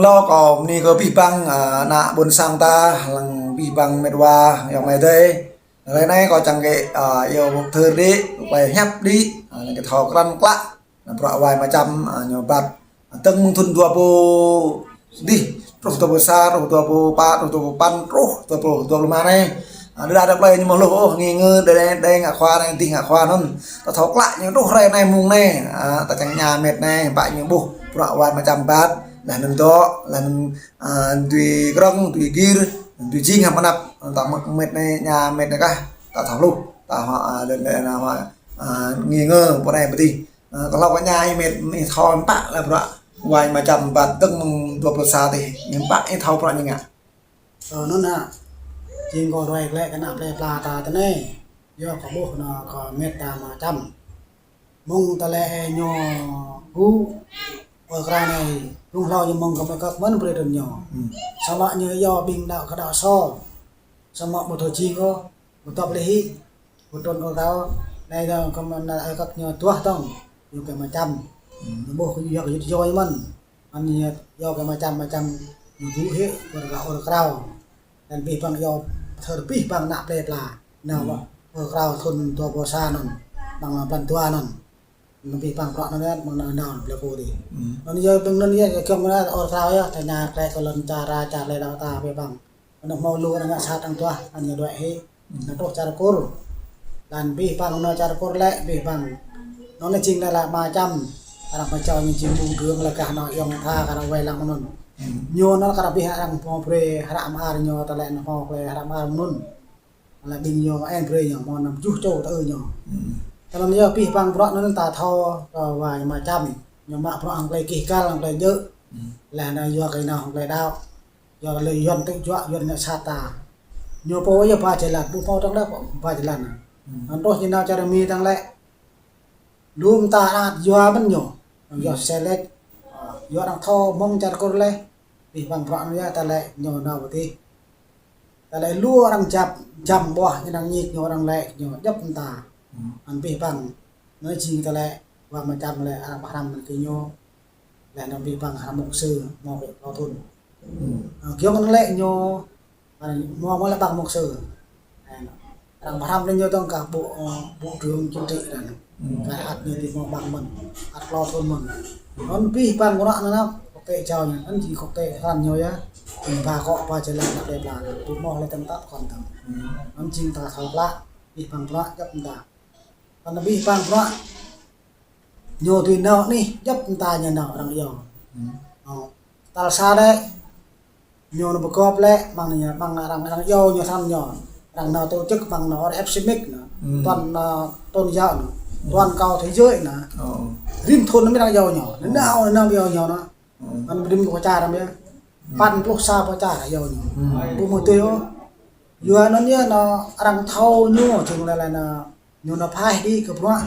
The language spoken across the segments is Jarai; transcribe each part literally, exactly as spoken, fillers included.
Lu kâo bơni kơ abih bang, a, ană ƀôn sang ta, lăng abih bang met wa ayŏng amai adơi. Hrơi anai kâo čang kơ, a, iâu pơthâo đĭ, pơhiăp đĭ, a, lăng kơ thâo krăn klă, ană bruă wai mơčăm, a, ñu rơbat. Tơ̆ng mơ̆ng thŭn dua rơbâo dih, truh dua rơbâo sa, truh dua rơbâo pă, truh dua rơbâo păn, truh dua rơbâo, dua rơbâo rơma anai. A, đơđa đơđa plơi ñu mơ̆ hluh ôh, ngui ngơ, đe, đe ngă khua anai, dih ngă khua anŭn. Ta thâo klă ñu truh hrơi anai mơ̆ng anai. A, ta čang ñu met anai, ƀă ñu ƀuh bruă wai mơčăm rơbat, laih anŭn dŏ, laih anŭn, a, dưi krŏng, dưi gir, dưi jing hăng pơanăp, ta mă met anai, ñu met anai kah, ta thâo hluh, ta hŏ, a, đe, đe, na, hŏ, a, ngui ngơ, pơ anai pơdih. Ơ, kơ hlâo kơ ñu ih met, ih thâo hiư̆m pă lĕ bruă wai mơčăm rơbat tơ̆ng mơ̆ng dua rơbâo sa dih, hiư̆m pă ih thâo bruă ñu ngă. Ơ, anŭn hă, jing kâo ruai glaĭ kơ ană plơi pla ta tơ anai, yua kơ ƀuh anŭn kơ met ta mơčăm. Mơ̆ng tơlơi ñu gŭ, ơ, kră anai, rŭng hlâo ñu mơ̆ng kơ mơi kơk mơ̆n brơi trŭn ñu. Hmm. Samơ̆ ñu yua ƀing đaŏ kơ đaŏ sô. Samơ̆ ƀu thâo jing ôh, ƀu tŏp lĕ hĭ, ƀu trŭn ôh kâo, anai dơ̆ng kơ mơ̆n anai kơ ñu tuah tŏng, ñu kơ mơčăm. Hmm. Ñu ƀuh kơ ñu yua kơ yua mơ̆n. Anŭn ñu yua kơ mơčăm, mơčăm, ñu gŭ hĭ, kơ rơkâo, rơkâo. Laih abih bang yua, thâo abih bang ană plơi pla. Nao, hmm, rơkâo thŭn dua rơbâo sa anŭn, bang blan dua anŭn. Anŭn abih bang bruă anŭn yơh, mơ̆ng anŭn anŭn, plơi pô dih. Hmm. Anŭn yơh, ƀing anŭn yơh, yơh, kiăng mơ̆n, ôr krao yơh, ta ñu klĕ kơ lŏn čar, čar lĕ đaŏ ta abih bang. Anŭn hmâo lu anŭn ngă sat anŭn tuah, anŭn yơh đuaĭ hĭ. Hmm. Anŭn truh čar Kur. Laih abih bang, anŭn čar Kur lĕ, abih bang. Anŭn anai jing lĕ lă mơčăm. Arăng pơčô ñu jing ƀu dơ̆ng lĕ kah anŭn yŏng tha, kah anŭn wai lăng anŭn. Hmm. Ñu anŭn kah abih arăng hmâo brơi, hră mơar ñu tơlơi anŭn hmâo klĕ hră mơar anŭn. Lĕ ƀing ñu eng brơi ñu, hmâo năm tơjuh čô tơ ư ñu. Hmm. Tơlơi ñu abih bang bruă anŭn ta thâo, kơ wai mơčăm. Ñu mă bruă hăng tơlơi gih gal, hăng tơlơi djơ̆. Hmm. Laih anŭn yua kơ ñu hăng tơlơi đaŏ. Yua kơ lĕ Yuan tơjuă, Yuan ngă sat ta. Ñu pô yơh ba jơlan, ƀu hmâo tơlơi ba jơlan. Hmm. Anŭn truh ñu nao čar Mi tơlơi. Lŏm ta ăt yua mơ̆n ñu. Yua, hmm, selek. A, yua arăng thâo mơ̆ng čar Kur lĕ. Abih bang bruă anŭn yơh tơlơi ñu nao pơdih. Tơlơi lu arăng jăp, jăm ƀuah ñu arăng ñik ñu arăng lĕ ñu djŏp mơta. Hmm. Anŭn abih bang. Anŭn jing tơlơi wai mơčăm lĕ arăng pơhrăm kơ ñu. Laih anŭn abih bang hră mục sư hmâo kơ klâo thŭn. Hmm. A, giŏng anŭn lĕ ñu, a, hmâo, hmâo lĕ bang mục sư. Arăng pơhrăm lĕ ñu tŏng kah bộ, ơ, bộ trưởng chính trị anŭn. Hmm. Kah ăt ñu dih hmâo bang mơ̆n, ăt klâo thŭn mơ̆n. Hmm. Anŭn abih bang bruă anŭn, quốc tế jao ñu, anŭn jing quốc tế hrăm ñu yơh. Jing ba kŏ ba jơlan ană plơi pla anŭn. Ƀu hmâo lĕ tơ̆ng tap kŏn tơ̆ng. Hmm. Anŭn jing ta thâo klă, abih bang bruă djŏp mơta. Tơl abih bang bruă ñu tui nao anih, djŏp mơta ñu nao arăng iâu. Hmm. Ơ, tal sa lĕ, ñu nao pơgop lĕ, mơ̆ng ñu, mơ̆ng arăng, arăng iâu ñu thăm ñu. Arăng nao tổ chức, mơ̆ng nao R F Summit nao. Hmm. Toàn, ơ, tôn giáo nao. Hmm. Toàn cầu thế giới nao. Ơ. Rĭm thŭn anŭn arăng iâu ñu. Ơ. Nao, nao iâu ñu nao. Hmm. Anŭn rĭm pơ čar anŭn yơh. Hmm. Păn pluh sa pơ čar iâu ñu. Hmm. Ƀu hmâo tui ôh. Yua anŭn yơh nao arăng thâo ñu, jing lĕ lĕ nao Ñu nao phaih đĭ kơ bruă,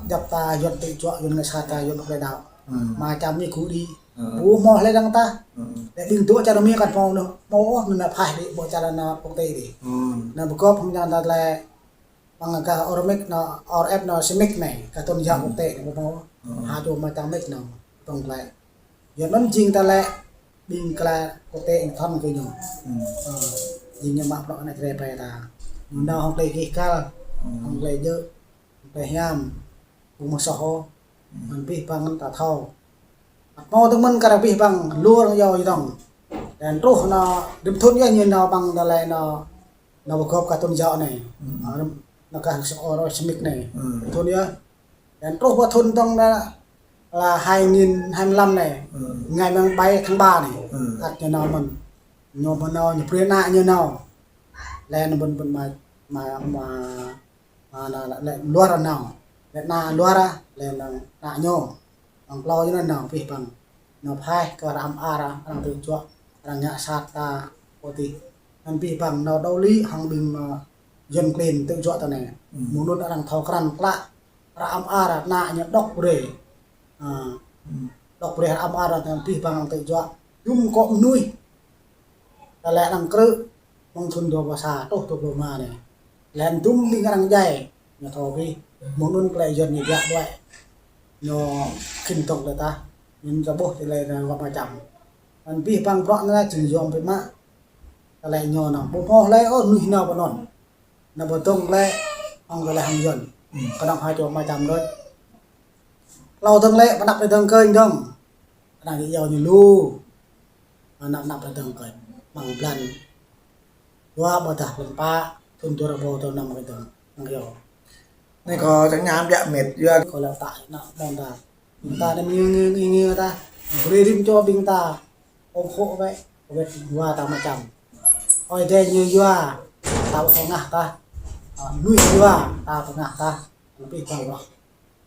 djŏp ta Yuan tơjuă, Yuan ngă sat ta, Yuan tơjuă đaŏ. Hmm. Mơčăm ñu gŭ đĭ. Hmm. Ƀu hmâo hlơi dơ̆ng tah. Hmm. Lĕ ƀing dŏ čar Mi kah hmâo anŭn, hmâo ôh, ñu nao phaih đĭ, ƀu čar anŭn quốc tế đĭ. Hmm. Anŭn pơgop hăng čang ta lĕ, mơ̆ng kah Ormic anŭn, R F anŭn, Summit anai, kah tôn giáo, hmm, quốc tế anai, ƀu hmâo. Hmm. Hơjăn mơčăm mik anŭn, tŏng lĕ. Yua anŭn jing ta lĕ, ƀing kla quốc tế ing thŏn kơ ñu. Hmm. Ơ, jing ñu mă bruă anai krê pai ta. Ñu nao hăng tơlơi gih gal, hmm, hăng tơlơi djơ̆, hăng tơlơi hiam, ƀu hmâo soh ôh. Hmm. Anŭn abih bang ta thâo. Ăt hmâo tơmơ̆n kar abih bang lu arăng iâu dơ̆ng. Laih truh anŭn rĭm thŭn yơh ñu nao ƀing ta lĕ anŭn, anŭn pơgop kah tôn giáo anai. Hmm. Anŭn, anŭn kah Summit anai. Hmm. Thŭn yơh. Laih truh pơ thŭn tŏng anŭn lĕ hai nghìn hai mươi lăm anai. Hmm. Ngày mùng bảy tháng ba anai. Hmm. Ăt ñu nao mơ̆n. Ñu mơ̆n nao, ñu brơi ană ñu nao. Laih anŭn ƀing, ƀing mă, mă, mă, mă anŭn lĕ, lĕ luar nao. Lĕ ană luar, laih anŭn ană ñu. Ƀing klâo ñu nao, abih bang. Nao phaih kơ arăng mơar, arăng tơjuă, arăng ngă sat ta pơdih. Anŭn abih bang nao đaŏ lĕ hăng ƀing, ơ, Yuan klin tơjuă ta anai. Hmm. Mơ̆ng anŭn arăng thâo krăn klă, arăng mơar, ană ñu dŏ brơi. Ơ. Hmm. Dŏ brơi arăng mơar, arăng abih bang arăng tơjuă. Jum kơ mơnuih. Ta lĕ arăng krư̆, mơ̆ng thŭn dua rơbâo sa truh dua rơbâo rơma anai. Laih anŭn tum ƀing arăng djai, ñu thâo abih. Mơ̆ng anŭn tơlơi Yuan ñu biă đuaĭ. Ñu khĭn tŏng tơlơi ta, ñu ta ƀuh tơlơi ta wai mơčăm. Anŭn abih bang bruă anŭn jing yom biă mă. Tơlơi ñu anŭn ƀu hmâo hlơi ôh mơnuih nao pơ anŭn. Anŭn ƀu dŏng lĕ hăng tơlơi hăng Yuan. Kơnơ̆ng hơčô mơčăm đôč. Hlâo dơ̆ng lĕ pơanăp lĕ dơ̆ng kơnh dơ̆ng. Anŭn yơh ñu lu. Anăp anăp lĕ dơ̆ng kơnh. Mơ̆ng blan dua ƀôdah blan pă, thŭn dua rơbâo dua năm kơnh dơ̆ng. Anŭn yơh. Anai kâo čang ñam biă mĕt, yua kâo lăi ta, anŭn ƀing ta. Ƀing ta anai mơngư ngư ngư ngư ta. Brơi rĭm čô ƀing ta. Ủng hộ wơ̆t, wơ̆t yua ta mơčăm. Ơi Adai ñu yua, ta ƀu thâo ngă ta. Ă, mơnuih yua, ta ƀu ngă ta. Anŭn abih bang bruă.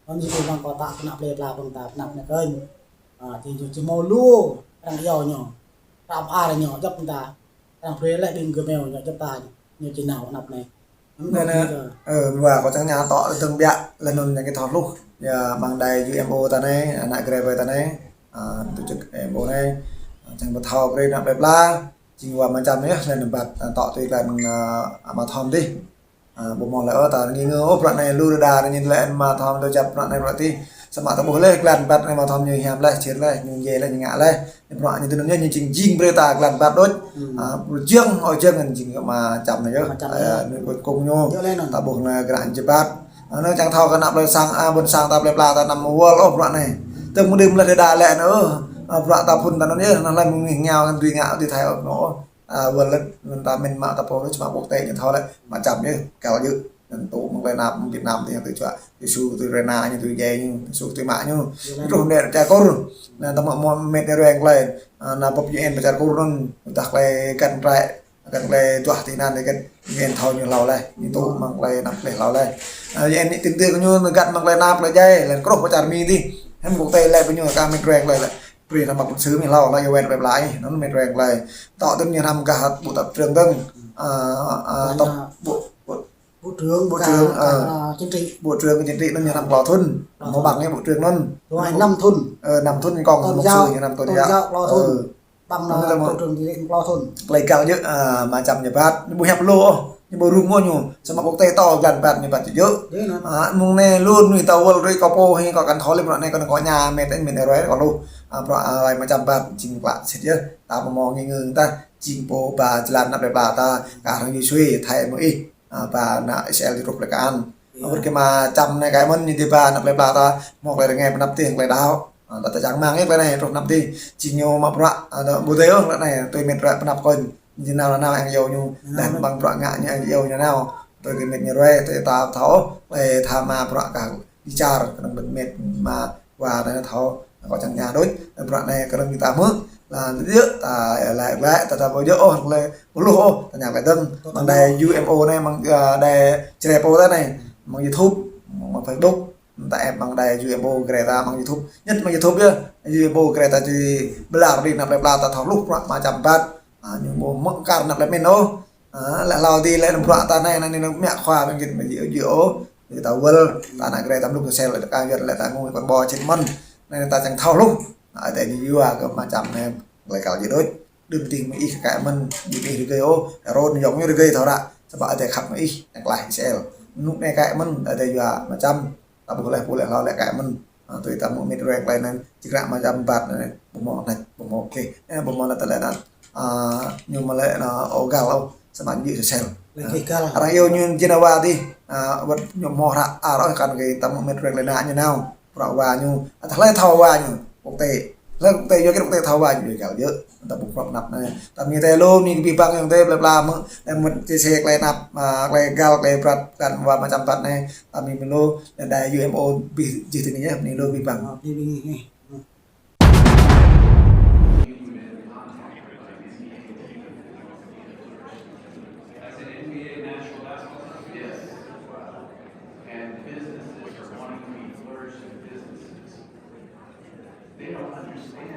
Anŭn yơh ƀing bang kơ ta pơanăp plơi pla ƀing ta pơanăp anai kơnh. Ă, či ñu či hmâo lu, arăng iâu ñu. Arăng pha ñu, djŏp ta. Arăng brơi lĕ ƀing gơmơi ñu, djŏp ta. Ñu či nao pơanăp anai. Anŭn anai, yơh. Ơ, ƀuh kâo čang ña tŏ dơ̆ng biă, lĕ anŭn ñu kơ thâo hluh. Yua amăng đài U M O ta anai, ană Grê ƀơi ta anai, ă, tổ chức U M O anai, ă, čang pơthâo brơi anăp plơi pla, jing wa mơčăm yơh, lĕ anŭn ƀat, ă, tŏ tui lĕ anŭn, ă, ama Thom dih. Ă, ƀu hmâo lĕ ôh, ta ngư ngư ôh, bruă anai lu đơđa, anai lĕ ama Thom tui čăp bruă anai bruă dih. Samơ̆ ta ƀuh lĕ, glan ƀat anai ama Thom ñu hiam lĕ, čir lĕ, ñu djai lĕ, ñu ngă lĕ. Bruă ñu tui anŭn yơh ñu jing jing brơi ta glan ƀat đôč. Hmm. Ă, ƀu jing, ơ jing anŭn jing mơčăm anai yơh. Mơčăm anai. Ă, anai ƀu kông ñu. Yơh lĕ anŭn. Ta ƀuh anai gơnam jơbat. Ă, anai čang thâo kơ anăp plơi sang, ă, ƀôn sang ta plơi pla ta anăm wơl ôh bruă anai. Tơ̆ng mơ̆ng đưm lĕ đơđa lĕ anŭn, ơ, bruă ta phun ta anŭn yơh, anŭn lĕ mơ̆ng ngă ngă, tui ngă, tui thâo ôh. Ă, wơl lĕ, anŭn ta mĭn mă ta pô lĕ, samơ̆ quốc tế ñu thâo lĕ, mơčăm yơh, kal yơh. Anŭn tŭ mơ̆ng tơlơi anăp, Việt Nam tui čuă, tui su, tui rơna ñu, tui djai ñu, tui su, tui mă ñu. Yơh lĕ. Truh anai čar Kur. Anŭn ta mă mơ̆ mĕt anai ruai tơlơi. Ă, anŭn pơp U N pơ čar Kur anŭn. Tah tơlơi găn rai, găn tơlơi duah tui anŭn tơlơi găn. U N thâo ñu hlâo lĕ. Ñu tŭ mơ̆ng tơlơi anăp tơlơi hlâo lĕ. Ă, U N anai tin tưởng ñu găn mơ̆ng tơlơi anăp tơlơi djai, lĕ truh pơ čar Mi dih. Hăm quốc tế lĕ pơ ñu ka mĕt ruai tơlơi lĕ. Brơi ta mă phun sư Mi hlâo lĕ, yua wơ̆t plơi pla ih, anŭn mĕt ruai tơlơi. Tŏ tui ñu hrăm gah bộ trưởng dơ̆ng. Ă, ă, tŏ bộ, bộ, bộ trưởng, bộ trưởng, ă, chính trị. Bộ trưởng chính trị anŭn ñu hrăm klâo thŭn. Klâo thŭn. Mơ̆ ƀăng ñu bộ trưởng anŭn. Dua năm thŭn. Ơ, năm thŭn kông, tôn giáo, mục sư ñu hrăm tôn giáo. Tôn giáo klâo thŭn. Ơ. Ƀăng anŭn bộ trưởng chính trị klâo thŭn. Tơlơi găl yơh, ă, mơčăm ñu ƀat. Ñu ƀu hiăp lu ôh. Ñu ƀu rŭng ôh ñu. Samơ̆ quốc tế tŏ glan ƀat ñu ƀat yơh. Yơh anŭn. Ă, mơ̆ng anai lu mơnuih ta wơl rơi kâo pô hĭ kâo kăn thâo lĕ bruă anai kâo nao kâo ña mĕt anai mĕt anai ruai kâo lu. Ă, bruă, ă, ruai mơčăm ƀat jing klă sĭt yơh. Ta ƀu hmâo ngư ngư ta jing pô ba jơlan anăp plơi pla ta, kar hăng Yôsuê, Thái mơ̆ ih, ă, ba ană Israel truh plơi Kanaan. Yơh. Wơ̆t kơ mơčăm anai kơ mơ̆n ñu dih ba anăp plơi pla ta, hmâo tơlơi rơngai pơanăp dih, tơlơi đaŏ. Ă, ta ta čang rơmang yơh tơlơi anai, truh anăp dih. Jing ñu mă bruă, ă, ta ƀu djơ̆ ôh tơlơi anai, tui mĕt ruai pơanăp kơnh. Jing nao nao hăng iâu ñu, đah bang bruă ngă ñu hăng iâu ñu nao. Tui kơ mĕt ñu ruai, tui ta thâo, tui tha mă bruă kah djai čar, kơnơ̆ng ƀing mĕt mă wa anai thâo, kâo čang ña đôč, bruă anai kơnơ̆ng ƀing ta hmư̆, lĕ yơh, ta lĕ lĕ, ta ta ƀu djơ̆ ôh, lĕ ƀu hluh ôh, ta ña lĕ dơ̆ng, mơ̆ng đài U M O anai, mơ̆ng, ă, đài Jrai pô ta anai, mơ̆ng YouTube, mơ̆ng Facebook, ta ĕp mơ̆ng đài U M O Greta mơ̆ng YouTube. Nhất mơ̆ng YouTube yơh. U M O Greta či ƀlŏr đĭ anăp plơi pla ta thâo hluh bruă mơčăm ƀat. Ă, ñu ƀu hmư̆ kar anăp plơi mĭn ôh. Ă, lĕ hlâo dih lĕ bruă ta anai, anai anai mă khua ƀing git mă djơ̆ djơ̆ ôh. Dih ta wơl, ta ană Greta mluk sel lĕ ta kơ yơh lĕ ta ngui kơ ƀu čĭt mơ̆n. Anai ta čang thâo hluh. Ă, tơlơi ñu yua kơ mơčăm anai, tơlơi kal djơ̆ đôč. Đưm tih mơ̆ ih kơ kă mơ̆n, đưm ih rơgơi ôh, Arôn yŏng ñu rơgơi thâo ră, samơ̆ Adai khăp mơ̆ ih, yang klaih Israel. Anŭn anai kă mơ̆n, Adai yua mơčăm, ta ƀuh lĕ, ƀuh lĕ hlâo lĕ kă mơ̆n. Ă, tui ta mơ̆ mĕt ruai tơlơi anŭn, či kră mơčăm ƀat anŭn, ƀu hmâo anai, ƀu hmâo keh, ơ, ƀu hmâo anai tơlơi anŭn. Ă, ñu mơ̆ lĕ anŭn, ơ, găl ôh, samơ̆ ñu Israel. Lĕ keh găl. Arăng iâu ñu jing wa dih, ă, wơ̆t ñu hmâo hră, ă, ră ôh kăn kơ ta mơ̆ mĕt ruai tơlơi anŭn ñu nao. Bruă wa ñu, ă, tơlơi thâo wa ñu, quốc tế. Tơlơi quốc tế, yua kơ quốc tế thâo wa ñu, yua găl yơh. Ta ƀuh bruă anăp anai. Ta mĭn tơ lu, mĭn kơ abih bang yŏng tơ, plơi pla mơ̆, lĕ mŭt chia sẻ tơlơi anăp, ă, tơlơi găl, tơlơi ƀrat, găn wa mơčăm ƀat anai. Ta mĭn lu, lĕ đài U M O abih jih tơ anai yơh, mĭn lu abih bang. Ă, abih bang anai. As an N B A national basketball player, yes. And businesses are wanting to be flourishing businesses. They don't understand